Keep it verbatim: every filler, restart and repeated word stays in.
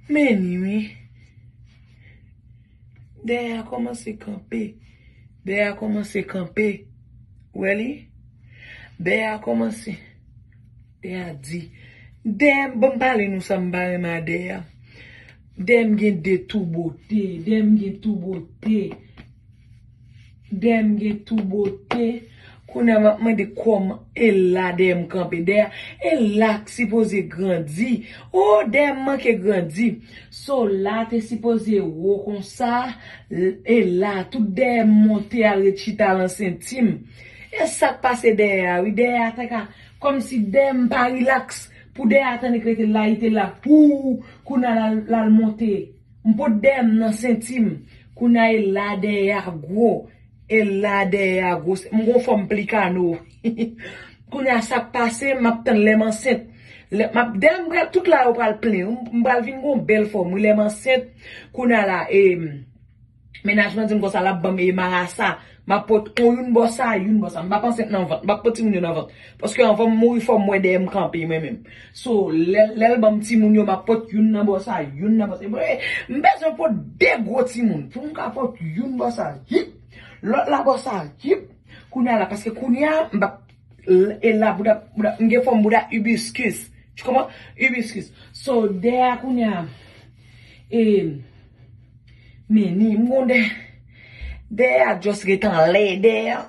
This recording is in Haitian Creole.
Men ni wi. Dèyè a kòmanse kanpe. Dèyè a kòmanse kanpe. Ou wè li? Dèyè a kòmanse. Dèyè a di. Dèyè, ban m pale nou sa m pa renmen a dèyè a. Dèyè m gen de tou bote. Dèyè m gen tou bote. Dèyè m gen tou bote. Kounye a m ap mande kòman e la dèyè m kanpe. Dèyè, e la k sipoze grandi. O, dèyè m manke grandi. So la te sipoze wo konsa. E la, tout dèyè m monte al ret chita lan senti m. E sa k pase dèyè a, wi. Dèyè a te ka, kòmsi dèyè m pa rilaks. Pou dèyè a tande k rete la, li te la. Pou, kounye a l al, l al monte. M pot dèyè m nan senti m. Kounye a e la dèyè a gwo. E la dèyè a gwo. M gon fòm plikano. Kounye a sa k pase, m ap tann lè m ansent. Lè, m ap, dèyè m pral, tout la yo pral plen. M, m pral vin gon bèl fòm. Wi, lè m ansent, kounye a la, e, mennaj mwen di m konsa, l ap ban m, e, marasa. M ap pot on youn bò sa, youn bò sa. M p ap ansent nan vant. M p ap pot timoun yo nan vant. Paske anvan m mouri, fò m wè dèyè m kanpe, mwen menm. So, lè, lè l ban m timoun yo, m ap pot youn nan bò sa, youn nan bò sa. Epi, m bezwen pot de gwo timoun. Pou m ka pot youn bò sa, yip. Lòt la bò sa, yip. Kounye a la, paske kounye a, m p ap, e la, bouda, bouda, m gen fòm bouda ibiskis. Tu comprends? Ibiskis. So, dèyè a kounye a, e, men ni, m gon dèyè, dèyè a just ret anlè, dèyè a.